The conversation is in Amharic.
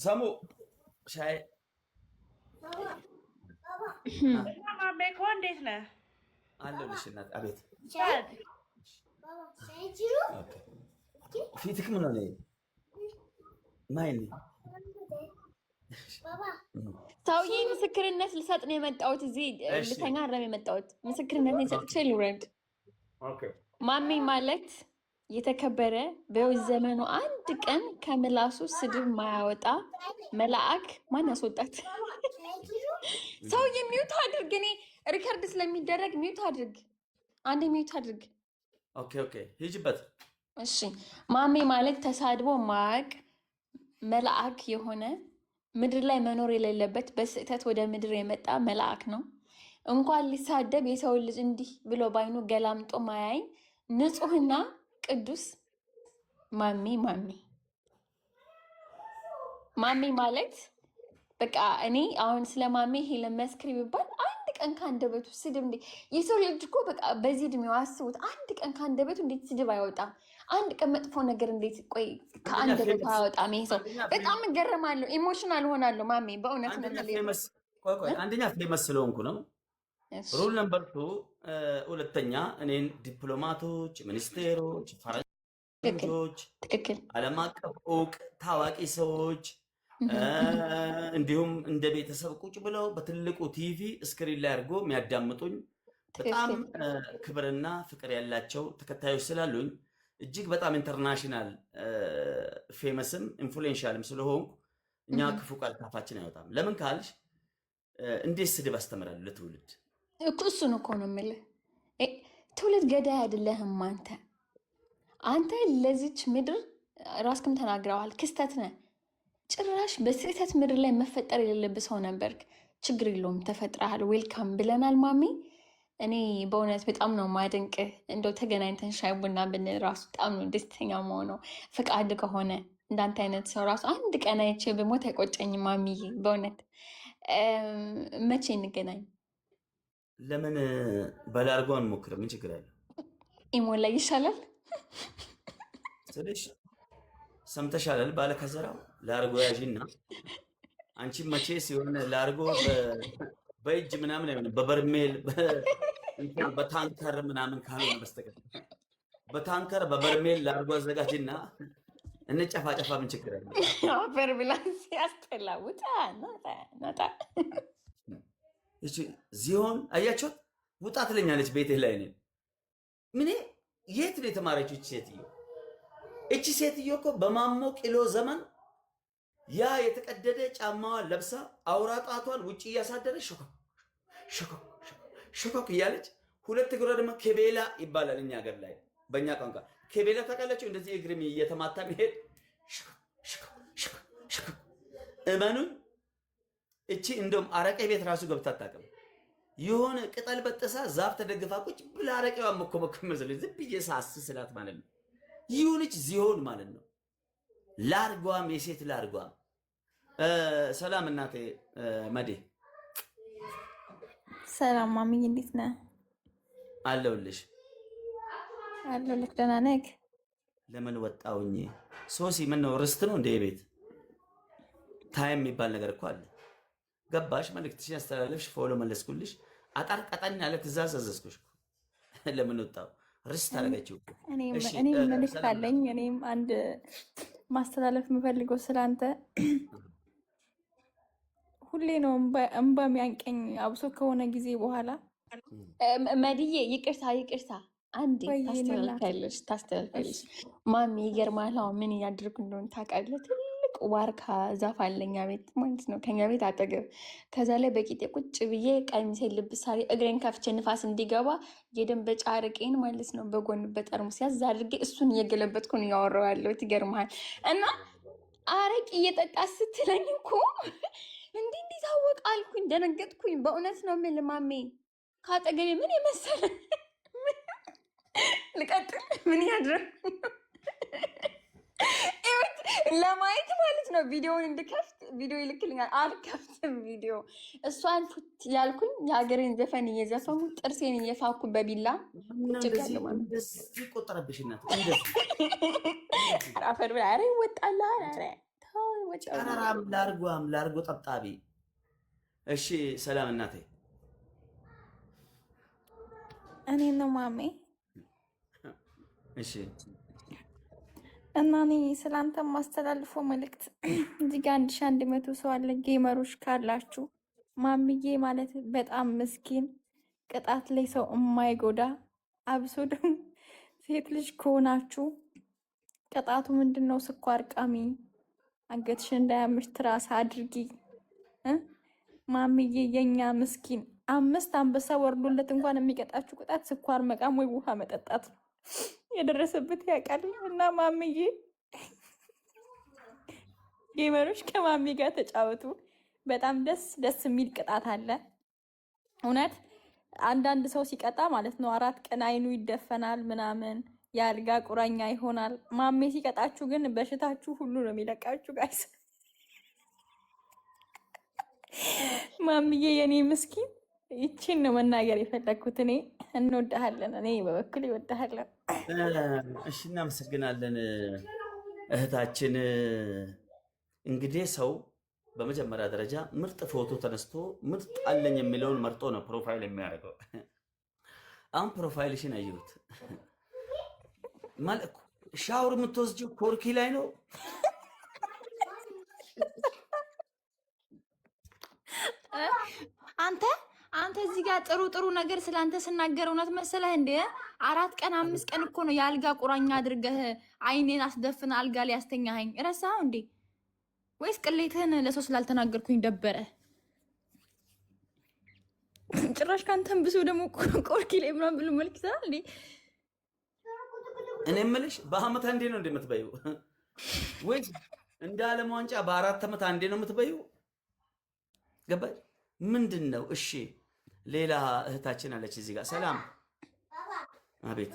ሰሙ ሻይ። ማሜ እኮ እንዴት ነህ? አለሁልሽ እናት። አቤት። ፊትክ ምን ሆነ? ማይኒ። ሰውዬ ምስክርነት ልሰጥ ነው የመጣሁት። እዚህ ልተኛ አይደለም የመጣሁት፣ ምስክርነት ሰጥቼ ልውረድ። ማሜ ማለት የተከበረ፣ በሕይወት ዘመኑ አንድ ቀን ከምላሱ ስድብ ማያወጣ መልአክ። ማን ያስወጣት? ሰውዬ mute አድርግ። እኔ record ስለሚደረግ mute አድርግ። አንዴ mute አድርግ። Okay፣ ሂጅበት። እሺ፣ ማሜ ማለት ተሳድቦ ማያውቅ መልአክ የሆነ፣ ምድር ላይ መኖር የሌለበት፣ በስህተት ወደ ምድር የመጣ መልአክ ነው። እንኳን ሊሳደብ የሰውን ልጅ እንዲህ ብሎ ባይኑ ገላምጦ ማያይ ንጹሕና ቅዱስ ማሜ። ማሜ ማሜ ማለት በቃ እኔ አሁን ስለ ማሜ ይሄ ለመስክር ቢባል አንድ ቀን ከአንደበቱ ስድብ እንዴ! የሰው ልጅ እኮ በቃ በዚህ እድሜው አስቡት፣ አንድ ቀን ከአንደበቱ እንዴት ስድብ አይወጣም? አንድ ቀን መጥፎ ነገር እንዴት ቆይ ከአንደበቱ አይወጣም? ይሄ ሰው በጣም እገረማለሁ፣ emotional ሆናለሁ። ማሜ በእውነት ነው የምልህ። አንደኛ famous ስለሆንኩ ነው። Rule number two፣ ሁለተኛ እኔን ዲፕሎማቶች፣ ሚኒስቴሮች፣ ፈረንጆች፣ ዓለም አቀፍ እውቅ ታዋቂ ሰዎች እንዲሁም እንደ ቤተሰብ ቁጭ ብለው በትልቁ TV screen ላይ አድርጎ የሚያዳምጡኝ በጣም ክብርና ፍቅር ያላቸው ተከታዮች ስላሉኝ እጅግ በጣም international famous ም influential ም ስለሆንኩ እኛ ክፉ ቃል ካፋችን አይወጣም። ለምን ካልሽ እንዴት ስድብ አስተምራለሁ ለትውልድ? እሱን እኮ ነው የምልህ። ትውልድ ገዳይ አይደለህም አንተ። አንተ ለዚች ምድር ራስክም ተናግረዋል፣ ክስተት ነህ። ጭራሽ በስህተት ምድር ላይ መፈጠር የሌለብህ ሰው ነበርክ። ችግር የለውም፣ ተፈጥረሃል። Welcome ብለናል ማሚ። እኔ በእውነት በጣም ነው ማደንቅህ። እንደው ተገናኝተን ሻይ ቡና ብንል ራሱ በጣም ነው ደስተኛ መሆነው። ፈቃድ ከሆነ እንዳንተ አይነት ሰው ራሱ አንድ ቀን አይቼ ብሞት አይቆጨኝም ማሚዬ። በእውነት መቼ እንገናኝ? ለምን በላርጎ አንሞክርም? ምን ችግር አለ? ኢሞ ላይ ይሻላል። ስልሽ ሰምተሻላል? ባለ ከዘራው ላርጎ ያዢና አንቺ መቼ ሲሆን ላርጎ በእጅ ምናምን አይሆንም፣ በበርሜል በታንከር ምናምን ካልሆነ በስተቀር በታንከር በበርሜል ላርጎ አዘጋጅና እንጨፋጨፋ። ምን ችግር አለ? አፈር ብላን ሲያስጠላ። ውጣ ናጣ። እቺ ዚሆን አያችኋት? ውጣ ትለኛለች ቤትህ ላይ። እኔ ምን የት ነው የተማረችው እቺ ሴትዮ? እቺ ሴትዮ እኮ በማሞ ቂሎ ዘመን ያ የተቀደደ ጫማዋን ለብሳ አውራ ጣቷን ውጭ እያሳደረች ሾኮክ ሾኮክ ሾኮክ እያለች፣ ሁለት እግሯ ደግሞ ኬቤላ ይባላል እኛ ሀገር ላይ በእኛ ቋንቋ ኬቤላ ታውቃላችሁ? እንደዚህ እግርም እየተማታ መሄድ ሾኮክ ሾኮክ ሾኮክ ሾኮክ። እመኑኝ እቺ እንደውም አረቄ ቤት ራሱ ገብታ አታውቅም። የሆነ ቅጠል በጥሳ ዛፍ ተደግፋ ቁጭ ብላ አረቄዋን መኮመኮ መሰለኝ ዝም ብዬ ሳስስላት ማለት ነው። ይሁንች ዚሆን ማለት ነው። ላርጓም የሴት ላርጓም። ሰላም እናቴ መዴ። ሰላም ማሚዬ፣ እንዴት ነህ? አለሁልሽ። አለሁልህ። ደህና ነህ? ለምን ወጣውኝ? ሶሲ ምን ነው ርስት ነው እንደ ቤት time የሚባል ነገር እኮ አለ። ገባሽ? መልእክትሽን ያስተላለፍሽ፣ follow መለስኩልሽ። አጠር ቀጠን ያለ ትእዛዝ አዘዝኩሽ እኮ። ለምን ወጣው? ርስት አደረገችው። እኔም መልእክት አለኝ። እኔም አንድ ማስተላለፍ የምፈልገው ስለአንተ ሁሌ ነው እምባ የሚያንቀኝ አብሶ ከሆነ ጊዜ በኋላ። መድዬ ይቅርታ ይቅርታ፣ አንዴ ታስተላልፊያለሽ ታስተላልፊያለሽ። ማሚ ይገርማል። አሁን ምን እያደረኩ እንደሆነ ታውቃለህ? ትልቅ ዋርካ ዛፍ አለ እኛ ቤት ማለት ነው፣ ከኛ ቤት አጠገብ። ከዛ ላይ በቂጤ ቁጭ ብዬ ቀሚሴን ልብስ አድርጌ እግሬን ከፍቼ ንፋስ እንዲገባ የደንበጫ አረቄን ማለት ነው በጎን በጠርሙስ ያዝ አድርጌ እሱን እየገለበጥኩ ነው እያወራሁ ያለሁት። ይገርምሃል። እና አረቄ እየጠጣ ስትለኝ እኮ እንዲህ እንዲህ ታወቅ አልኩኝ፣ ደነገጥኩኝ። በእውነት ነው የምልህ ማሜ፣ ከአጠገቤ ምን የመሰለ ልቀጥል ምን ያድረግ ለማየት ማለት ነው። ቪዲዮውን እንድከፍት ቪዲዮ ይልክልኛል። አልከፍትም ቪዲዮ። እሷን ፉት ያልኩኝ የሀገሬን ዘፈን እየዘፈኑ ጥርሴን እየፋኩ በቢላ ቁጭ ብያለሁ ማለት ነው። እንደዚህ ቆጠረብሽ እናት እንደዚህ አፈር ብላ። ኧረ ይወጣልሃል። ኧረ ተው። ወጫው ጨረራም ላርጓም ላርጎ ጠብጣቢ። እሺ ሰላም እናቴ። እኔ ነው ማሜ። እሺ እና እኔ ስለአንተ ማስተላልፎ መልእክት እዚህ ጋ 1100 ሰው አለ። Gamer ኦች ካላችሁ ማምዬ ማለት በጣም ምስኪን፣ ቅጣት ላይ ሰው የማይጎዳ፣ አብሶ ደግሞ ሴት ልጅ ከሆናችሁ ቅጣቱ ምንድን ነው? ስኳር ቃሚ፣ አንገትሽን እንዳያምሽ ትራስ አድርጊ። እ? ማምዬ የኛ ምስኪን 5 አንበሳ ወርዶለት እንኳን የሚቀጣችሁ ቅጣት ስኳር መቃም ወይ ውሃ መጠጣት ነው። የደረሰበት ያውቃል። እና ማምዬ gamer ኦች ከማሚ ጋር ተጫወቱ። በጣም ደስ ደስ የሚል ቅጣት አለ። እውነት አንዳንድ ሰው ሲቀጣ ማለት ነው 4 ቀን አይኑ ይደፈናል ምናምን የአልጋ ቁራኛ ይሆናል። ማሜ ሲቀጣችሁ ግን በሽታችሁ ሁሉ ነው የሚለቃችሁ guys። ማምዬ የኔ ምስኪን፣ ይቺን ነው መናገር የፈለግኩት። እኔ እንወድሃለን። እኔ በበኩል እወድሃለሁ። እሺ እናመሰግናለን እህታችን። እንግዲህ ሰው በመጀመሪያ ደረጃ ምርጥ ፎቶ ተነስቶ ምርጥ አለኝ የሚለውን መርጦ ነው profile የሚያደርገው። አሁን profile ሽን አየሁት። ማለት ሻወር የምትወስጂው ኮርኪ ላይ ነው? አንተ እዚህ ጋር ጥሩ ጥሩ ነገር ስላንተ ስናገር እውነት መሰለህ እንዴ? 4 ቀን 5 ቀን እኮ ነው የአልጋ ቁራኛ አድርገህ አይኔን አስደፍን አልጋ ላይ ያስተኛኸኝ። ረሳኸው እንዴ? ወይስ ቅሌትህን ለሰው ስላልተናገርኩኝ ደበረ? ጭራሽ ካንተም ብሶ ደግሞ ቆርኪ ላይ ምናምን ብሎ መልክ ይሰራል እንዴ? እኔ የምልሽ በአመት አንዴ ነው እንደምትበይው ወይስ እንደ ዓለም ዋንጫ በ4 አመት አንዴ ነው የምትበይው? ገባሽ? ምንድን ነው? እሺ ሌላ እህታችን አለች እዚህ ጋር። ሰላም። አቤት።